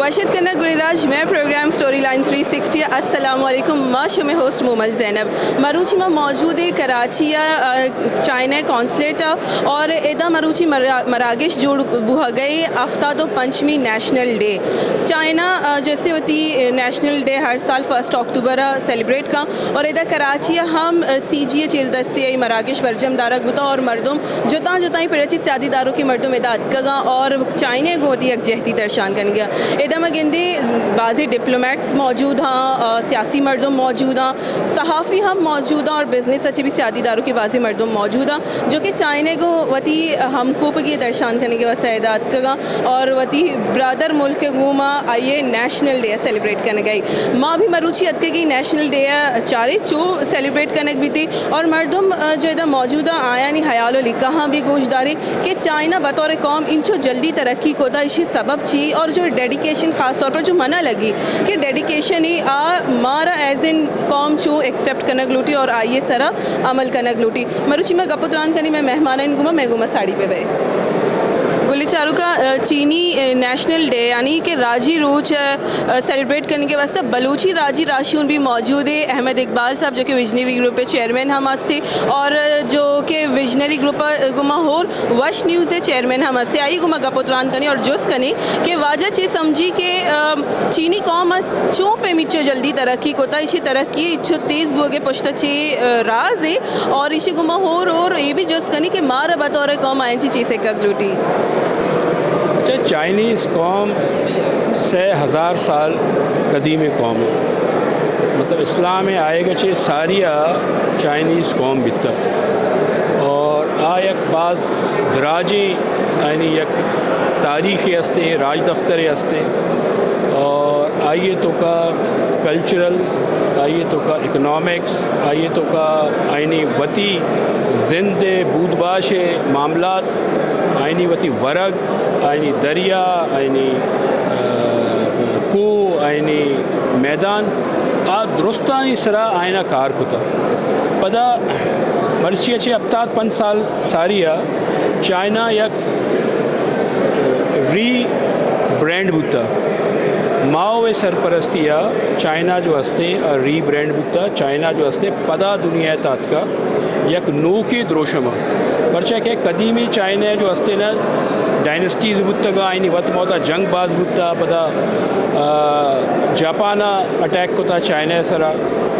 اشت کنگ گلیں راج، مئے programme story line three sixty. السلام علیکم، ما شمئے ہوسٹ مومل زینب۔ مروچی ما موجود ایں کراچی ءَ، آ، چائنا قونصلیٹ ءَ اور ادا مروچی مرا-، مراگش جوڑ بوہگ ءَ ہفتاد و پنچمی نیشنل ڈے۔ چائنا، آ، جیسے وتی نیشنل ڈے ہر سال فرسٹ اکتوبر ءَ سیلیبریٹ کن اور ادا کراچی ءَ ہم، آ، سی جی ءِ چیردستی ءَ مراگش برجم دارگ بوتا اور مردم جتاں جتائیں پڑ ءَ چہ سیادی داروکیں مردم ادا اتکگاں اور چائنا ءَ گوں وتی یکجہتی درشان کنگ ءَ۔ ادا ما گندیں بازیں ڈپلومیٹس موجود ہاں، آ، سیاسی مردم موجود ہاں، صحافی ہم موجود ہاں اور بزنس ءَ چہ بھی سیادی داروکیں بازیں مردم موجود ہاں، جو کہ چائنا ءَ گوں وتی ہمکوپگی درشان کنگ ءِ واسطہ ادا اتکگاں اور وتی برادر ملک ءَ گوں ما آئی ءِ نیشنل ڈے ءَ سیلیبریٹ کنگ ءَ۔ ما بھی مروچی اتکگیں نیشنل ڈے ءَ چاریں چو سیلیبریٹ کنگ بیتی۔ اور مردم، آ، جو ادا موجود آں، آیانی ہیال و لیکہاں بھی گوش داریں کہ چائنا بطور قوم انچو جلدی ترقی کتا، ایشی سبب چی اور جو ڈیڈیکیشن خاص طور پر جو منا لگی کہ ڈیڈیکیشن ای آ مارا ایز این قوم چو ایکسپٹ کنگ لوٹی اور آئی سرا عمل کنگ لوٹی۔ مروچی ما گپ و تران کنی مئے مہمانان گوما، مئے گوما ساڑی بہ بئے۔ گلی چاروکا، آ، چینی، آ، نیشنل ڈے یعنی کہ راجی روچ، آ، آ، سیلیبریٹ کنگ ءِ واسطہ بلوچی راجی راہشون بھی موجود ایں۔ احمد اقبال صاحب جو کہ ویژنری گروپ ءِ چیئرمین ہم ہستی اور جو کہ ویژنری گروپ ءَ گوما ہور وش نیوز ءِ چیئرمین ہم ہستی، آئی گوما گپ و تران کنی اور جست کنی کہ واجہ چے سمجھی کہ، آ، چینی قوم چوں پہ مچو جلدی ترقی کتا، ایشی ترقی چو تیز بوگ ءِ پشت ءَ چے، آ، راز ایں اور ایشی گوما ہور ہور اے بھی جست کنی کہ مارا بطور قوم آیاں چی چیز سکگ لوٹی۔ اچھا، چائنیز قوم سے ہزار سال قدیم قوم ہے، مطلب اسلام آئے گا چے ساریا چائنیز قوم بیتا اور آ یک باز دراجیں یعنی یک تاریخے ہستے، راج دفترے ہستے اور آئی توکا کلچرل، آئی توکا اکنامکس، آئی توکا آئینی وتی زند ءِ بود باش ءِ معاملات، آئینی وتی ورگ، آئینی دریا، آئینی، آ، کوہ، آئینی میدان، آ درستانی سرا آئینا کار کتا۔ پدا مرچی چہ ہپتاد پنچ سال ساریا چائنا یک ری برانڈ بوتا۔ ماؤ ءِ سرپرستی ءَ چائنا جو ہستے، آ ری برانڈ بوتا۔ چائنا جو ہستے، پدا دنیا ءِ تاتکا یک نوکیں دروشم ءَ۔ پرچا کہ قدیمی چائنا جو ہستے نا، ڈائنسٹیز بوتگا، آئینی وت موتا جنگ باز بوتا، پدا، آ، جاپان ءَ اٹیک کتا چائنا ءِ سرا۔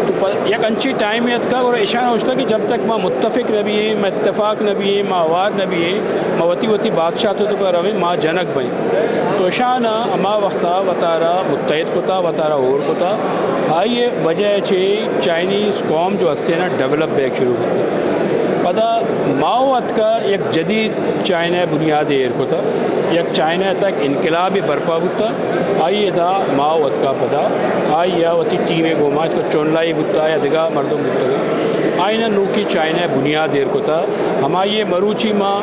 تو پ-، یک انچیں ٹائمے اتکا اور اشان اوشتا کہ جب تک ما متفق نہ بیئیں، ما اتفاق نہ بیئیں، ما ہوار نہ بیئیں، ما وتی وتی بادشاہت توکا رویں، ما جنگ بئیں۔ تو اشان ہما وقتا وتارا متحد کتا، وتارا ہور کتا۔ آئی وجہ چے چائنیز قوم جو ہستے نا ڈیولپ بیگ شروع کتا۔ پدا ماؤ اتکا یک جدید چائنا بنیاد ایر کتا، یک چائنا تک انقلاب برپا بوتا۔ آئی ادا ماؤ اتکا پدا، آئی ءَ وتی ٹیم ءَ گوما اتکا، چون لائی بوتا یا دگہ مردم بوتگا، آئینا نوکی چائنا بنیاد ایر کتا۔ ہمائی مروچی ما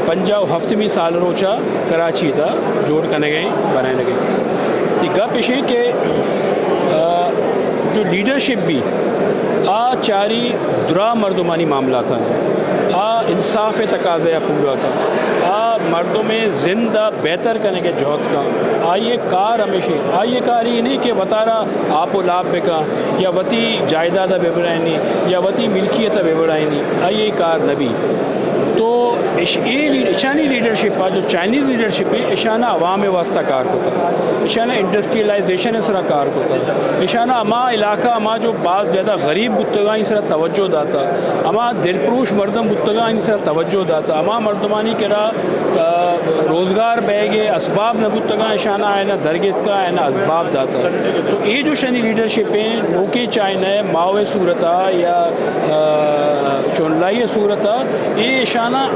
پنجاہ و ہفتمی سال روچا کراچی تا جوڑ کنگے بنائنگے۔ یہ گپ اشیں کہ، آ، جو لیڈرشپ بھی آ چاری درا مردمانی معاملاتاں، آ انصاف تقاضا پورا کا، آ مردم زند بہتر کنگ ءِ جہد کن۔ آئی ءِ کار ہمیش انت۔ آئی ءِ کار اے نہ انت کہ وتارا آپ ءُ لاپ بہ کن یا وتی جائیداد ءَ بہ بڑائینی یا وتی ملکیت ءَ بہ بڑائینی۔ آئی ءِ کار نہ بیت۔ تو اش-، اے لی-، اشانی لیڈرشپ ءَ جو چائنیز لیڈرشپ انت، اشانا عوام ءِ واسطہ کار کتا، اشانا انڈسٹریلائزیشن ءِ سرا کار کتا، اشانا ہما علاقہ، ہما جو باز زیادہ غریب بوتگاں، آئی سرا توجہ داتا، ہما دلپروش مردم بوتگاں، آئی سرا توجہ داتا، ہما مردمانی کرا، آ، روزگار بیگ ءِ اسباب نہ بوتگاں، اشانا آئینا درگیتکا، آئینا اسباب داتا۔ تو اے جو شانی لیڈرشپ ہیں، نوکیں چائنا ءِ ماؤ ءِ صورتا یا، آ، چونلائی ءِ صورتا، اے اشانا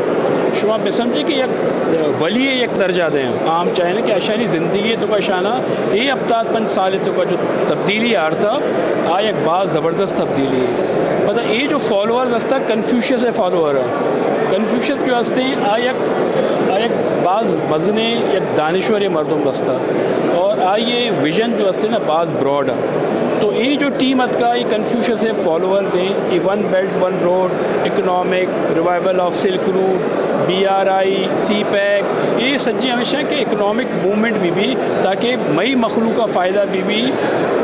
شما بہ سمجھے کہ یک ولی ءِ یک درجہ دیں عام چائنا کہ اشانی زندگی توکا اشانا اے ہپتاد پنچ سال توکا جو تبدیلی آرتا، آ یک باز زبردست تبدیلی ہے۔ پدا اے جو فالوورز ہستا، کنفیوشس ءِ فالوور ہیں۔ کنفیوشس جو ہستے، آ یک، آ یک باز مزنیں یک دانشور مردم ہستا اور آئی ویژن جو ہستے نا، باز براڈ ہے۔ تو اے جو ٹیم اتکا، اے کنفیوشس ءِ فالوورز ایں، اے one belt one road, economic, revival of silk route, B R I, CPEC, اے سجیں ہمیش ایں کہ اکنامک موومنٹ بہ بی، تاکہ مئی مخلوق ءَ فائدہ بہ بی،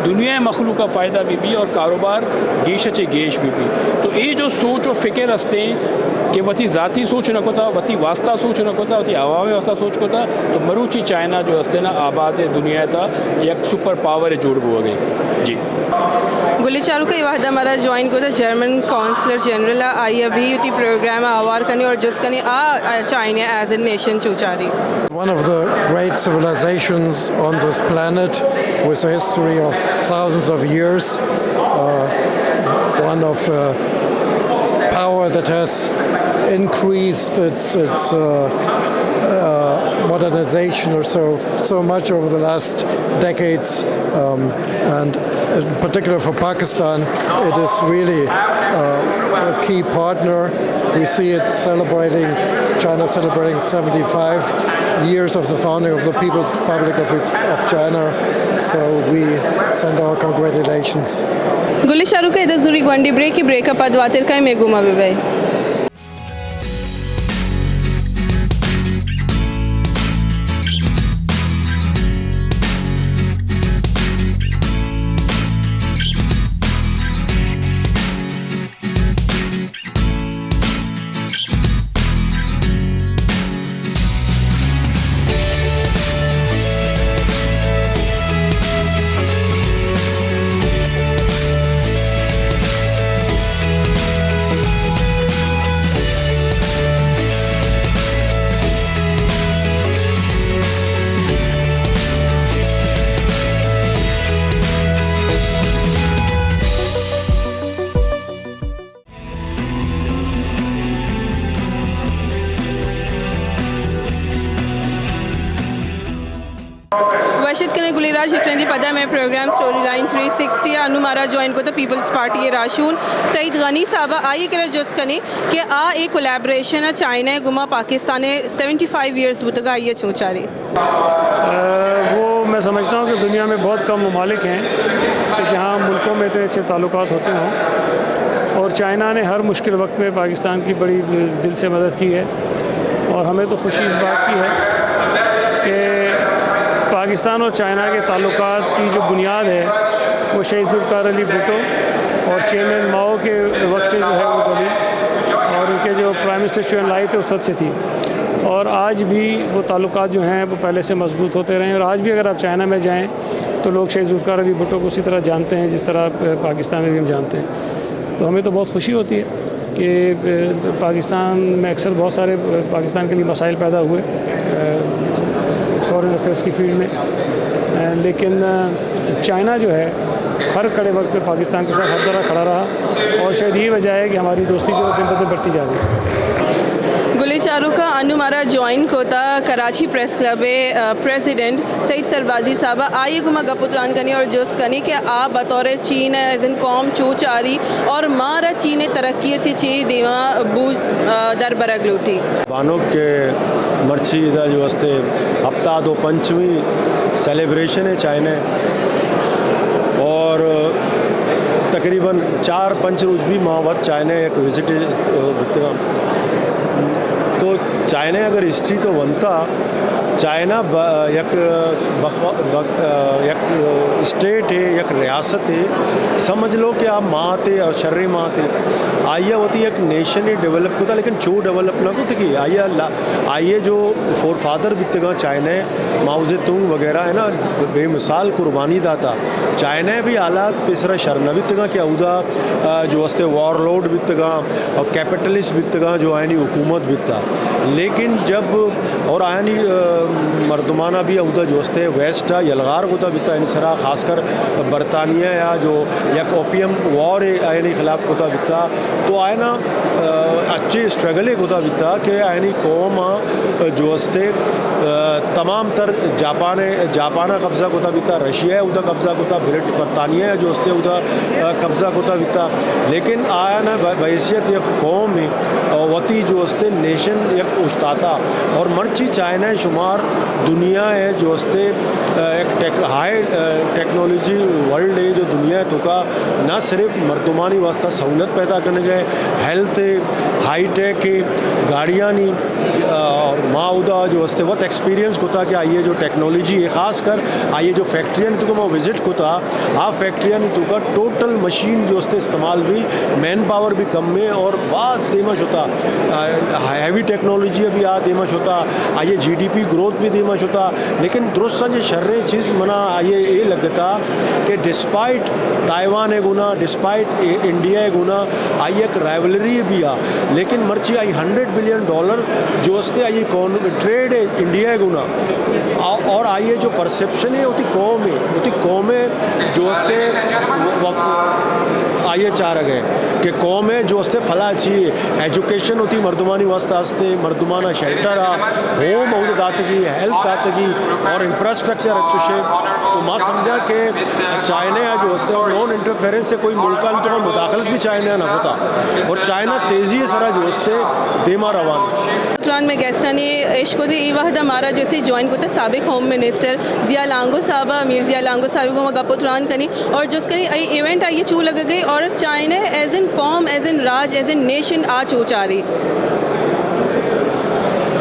دنیا ءِ مخلوق ءَ فائدہ بہ بی اور کاروبار گیش ءَ چہ گیش بہ بی۔ تو اے جو سوچ و فکر استیں کہ وتی ذاتی سوچ نہ کتا، وتی واسطہ سوچ نہ کتا، وتی عوام ءِ واسطہ سوچ کتا، تو مروچی چائنا جو استیں نا، آباد دنیا ءِ تہا یک سپر پاور جوڑ بوگ ءَ۔ جی۔ گلیں چاروکاں، اے وہدا مارا جوائن کتا جرمن قونصلر جنرل ءَ، آئی ءَ بھی وتی پروگرام ءَ آوار کنی اور جست کنی آ، آ چائنا ایز اے نیشن چو چاری۔ One of the great civilizations on this planet, with a history of thousands of years, uh, one of, uh, power that has increased its, its, uh, uh, modernization or so, so much over the last decades, um, and in particular for Pakistan, it is really, uh, a key partner. We see it celebrating, China celebrating seventy-five years of the founding of the People's Republic of, of China. So we send our congratulations. گلیں چاروکاں، ادا زوری گونڈیں بریکے، بریک ءَ پد واتر کائیں، مئے گوما بہ بئے۔ وش اتک کنیں گلیں راج، یک رندے پدا مئے programme story line three sixty ءَ۔ انوں مارا جوائن کتا پیپلز پارٹی ءِ راہشون سعید غنی صاحب ءَ، آئی ءِ کرا جست کنیں کہ آ اے کولیبریشن ءَ چائنا ءِ گوما پاکستان ءِ سیونٹی فائیو ایئرز بوتگ، آئی ءَ چوں چاری؟ اہ، وہ میں سمجھتا ہوں کہ دنیا میں بہت کم ممالک ہیں کہ جہاں ملکوں میں اتنے اچھے تعلقات ہوتے ہوں، اور چائنا نے ہر مشکل وقت میں پاکستان کی بڑی دل سے مدد کی ہے، اور ہمیں تو خوشی اس بات کی ہے کہ پاکستان اور چائنا کے تعلقات کی جو بنیاد ہے، وہ شہید ذوالفقار علی بھٹو اور چیئرمین ماؤ کے وقت سے جو ہے وہ ڈلی، اور ان کے جو پرائم منسٹر چو ان لائ تھے، اس وقت سے تھی۔ اور آج بھی وہ تعلقات جو ہیں، وہ پہلے سے مضبوط ہوتے رہے ہیں۔ اور آج بھی اگر آپ چائنا میں جائیں، تو لوگ شہید ذوالفقار علی بھٹو کو اسی طرح جانتے ہیں، جس طرح، اہ، پاکستان میں بھی ہم جانتے ہیں۔ تو ہمیں تو بہت خوشی ہوتی ہے کہ، اہ، پاکستان میں اکثر بہت سارے، اہ، پاکستان کے لیے مسائل پیدا ہوئے، اہ، فارن افیئرز کی فیلڈ میں، اہ، لیکن، اہ، چائنا جو ہے، ہر کڑے وقت پہ پاکستان کے ساتھ ہر طرح کھڑا رہا، اور شاید یہی وجہ ہے کہ ہماری دوستی جو ہے دن بہ دن بڑھتی جا رہی ہے۔ گلیں چاروکاں، انوں مارا جوائن کتا کراچی پریس کلب ءِ، اہ، پریزیڈنٹ سعید سربازی صاحب ءَ، آئی ءِ گوما گپ ءُ تران کنیں اور جست کنیں کہ آ بطور چین ءَ ایز اے قوم چو چاری اور مارا چین ءِ ترقی ءَ چہ چے دیما بوجھ، اہ، در برگ لوٹی۔ بانک کہ مرچی ادا جو استے ہپتاد و پنچمی سیلیبریشن ہے چائنا، اور تقریباً چار پنچ روچ بھی ما وت چائنا یک وزٹ بیتگاں۔ تو چائنا اگر ہسٹری تو ونتا، چائنا ب-، یک بخ-، بخ-، یک اسٹیٹ ہے، یک ریاست ہے، سمجھ لو کہ آ ماتے اور شریں ماتے، آئی ءَ وتی یک نیشن ڈیولپ کتا، لیکن چو ڈیولپ نہ کتگی۔ آئی ءَ لا-، آئی ءِ جو فور فادر بیتگاں چائنا، ماؤ زے تونگ وغیرہ ہے نا، بے مثال قربانی داتا۔ چائنا بھی حالات پیسرا شر نہ بیتگاں کہ اودا، آ، جو استے وار لورڈ بیتگاں اور کیپٹلسٹ بیتگاں جو آیانی حکومت بیتا۔ لیکن جب اور آیانی، آ، مردمانا بھی اودا جو استے ویسٹ ءَ یلغار کتا بیتا، یعنی سرا خاص کر برطانیہ ءَ جو یک اوپیم وار آیانی خلاف کتا بیتا، تو آیانا، آ، اچے اسٹرگلے کتا بیتا کہ آیانی قوم آ جو استے، آ، تمام تر جاپان، جاپان ء قبضہ کتا بیتا، رشیا ء اودا قبضہ کتا، برٹ-، برطانیہ ء جو استے اودا، آ، قبضہ کتا بیتا، لیکن آیانا ب-، بحیثیت یک قوم ء، آ، وتی جو استے نیشن یک اوشتاتا۔ اور مرچی چائنا ء شمار دنیا ء جو استے، آ، یک ٹیک-، ہائی، آ، ٹیکنالوجی ورلڈ ء جو دنیا ء توکا نہ صرف مردمانی واسطہ سہولت پیدا کنگ ء، ہیلتھ ء، ہائی ٹیک ء، گاڑیانی، آ، اور ما اودا جو استے وت ایکسپیرینس کتا کہ آئیے جو ٹیکنالوجی ہے، خاص کر آئیے جو فیکٹریانی توکا ما وزٹ کتا، آ فیکٹریانی توکا ٹوٹل مشین جو استے استعمال بھی، مین پاور بھی کم ہے اور باز دیما شتا، آ، ہیوی ٹیکنالوجی بھی آ دیما شتا، آئیے جی ڈی پی گروتھ بھی دیما شتا، لیکن درستاں چہ شریں چیز منا آئیے اے لگتا کہ ڈسپائٹ تائیوان ء گونا، ڈسپائٹ اے-، انڈیا ء گونا، آئی یک رائیولری بھی آ، لیکن مرچی آئی ہنڈریڈ بلین ڈالر جو استے آئی اکانومی ٹریڈ ہے انڈیا ء گونا، آ-، اور آئی جو پرسپشن ہے وتی قوم ہے، وتی قوم ہے جو استے و-، و-، آئی چارگ ہے کہ قوم ہے جو استے فلا چی ہے، ایجوکیشن وتی مردمانی واسطہ استے، مردمانا شیلٹر آ، ہوم اودا داتگی، ہیلتھ داتگی اور انفراسٹرکچر اچوشے۔ تو ما سمجھا کہ چائنا جو استے اور نان انٹرفیرنس سے کوئی ملکان تو مداخلت بھی چائنا نہ ہوتا اور چائنا تیزی سرا جو استے دیما روان۔ تران میں گیسٹانی عشق دی ای وحدہ مارا جیسے جوائن کو تو سابق ہوم منسٹر ضیاء لانگو صاحبہ، میر ضیاء لانگو صاحب کو گپ و تران کنی اور جس کنی ای ایونٹ آئیے چو لگ گئی اور چائنا ایز ان قوم، ایز ان راج، ایز ان نیشن آ چو چاری۔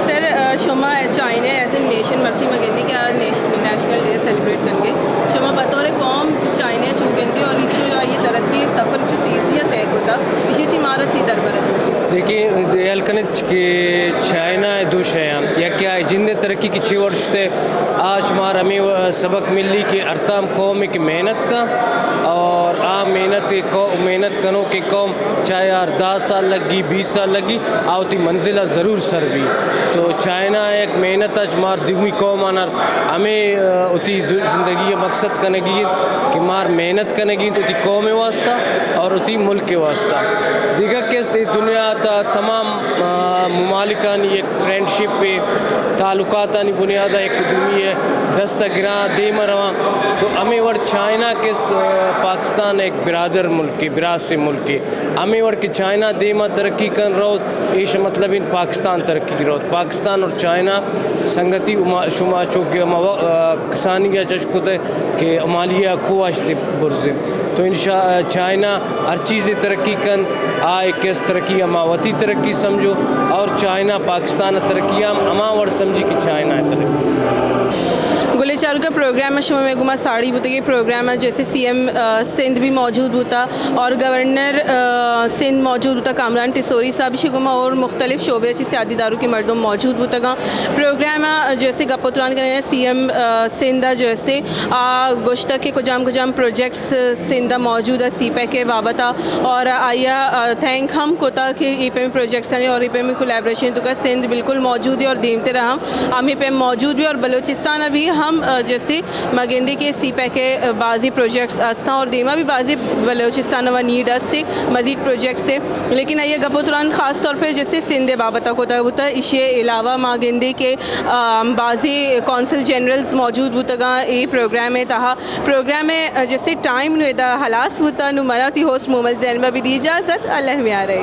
سر، آ، شما چائنا ایز ان نیشن مرچی مگندی کہ آ نیش-، نیشنل ڈے سیلیبریٹ کنگے۔ شما بطور قوم چائنا چو گندی اور ایچو آئیے ترقی سفر چو تیزی طے کتا۔ ایشی چی مارا چی دربرہ؟ دیکھیں، ہیل کنت کہ چائنا دو شے ہیں۔ یک کیا ہے، جندے ترقی کی چی ورشتے، آج مار ہمیں وہ سبق ملی کہ ارتام قوم ایک محنت کا اور آ محنت کو-، محنت کنو کہ قوم چاہے آر دہ سال لگی، بیس سال لگی، آ وتی منزل ء ضرور سر بی۔ تو چائنا یک محنت اچ مار دیمی قوم آنر ہمیں، آ، وتی دو-، زندگی ء مقصد کنگی انت کہ مار محنت کنگی انت وتی قوم ء واسطہ اور وتی ملک ء واسطہ۔ دیگہ کست اے دنیا تا تمام، آ، ممالکانی یک فرینڈشپ ء تعلقاتانی بنیاد ء یک دومی ء دست ء گراں دیم ء رواں۔ تو ہمیں وڑ چائنا کست، آ، پاکستان ء یک برادر ملک ء، براس ملک ء۔ ہمے وڑ کہ چائنا دیما ترقی کن روت، ایش مطلب ان پاکستان ترقی روت۔ پاکستان اور چائنا سنگتی، اما-، شما چو کہ ہما و-، آ، کسانی ء چش کت کہ ہمالی ء کو اش دے برزے۔ تو انشاء چائنا ہر چیزے ترقی کن، آ ایک اس ترقی ہما وتی ترقی سمجھو اور چائنا پاکستان ترقی ہم ہما وڑ سمجھی کہ چائنا ترقی۔ گلے چاروکا پروگرام شما میں گما ساڑی بوتگی پروگرام جیسے سی ایم، آ، سندھ بھی موجود بوتا۔ اور گورنر، آ، سندھ موجود بوتا، کامران ٹسوری صاحب شی گما اور مختلف شعبے چی سیادی دارو کے مردم موجود بوتگاں۔ پروگرام ء جیسے گپ و تران کنیں سی ایم، آ، سندھ ء جیسے آ گوشتگ کہ کجام کجام پروجیکٹس سندھ ء موجود ء سی پیک ء بابت ء اور آئی ء، آ، تھینک ہم کتا کہ ای پیمی پروجیکٹس آنی اور ای پیمی کولیبریشن تو کا سندھ بالکل موجود ہے اور دیمتر ہم ہم ای پیم موجود بھی اور بلوچستان ء بھی ہم، آ، جیسے ما گندی کہ سی پیک ء بازی پروجیکٹس است اور دیما بھی بازی بلوچستان ء نیڈ است مزید پروجیکٹس ء، لیکن آئی ء گپ و تران خاص طور پہ جیسے سندھ ء بابت ء کتگ بوتا۔ ایشی ء علاوہ ما گندی کہ، آم، بازی کونسل جنرلز موجود بوتگاں اے پروگرام ء تہا۔ پروگرام ء جیسے ٹائم نو ادا ہلاس بوتا، نو منا وتی ہوسٹ مومل زینب ء بھی دی اجازت۔ اللہ میارے۔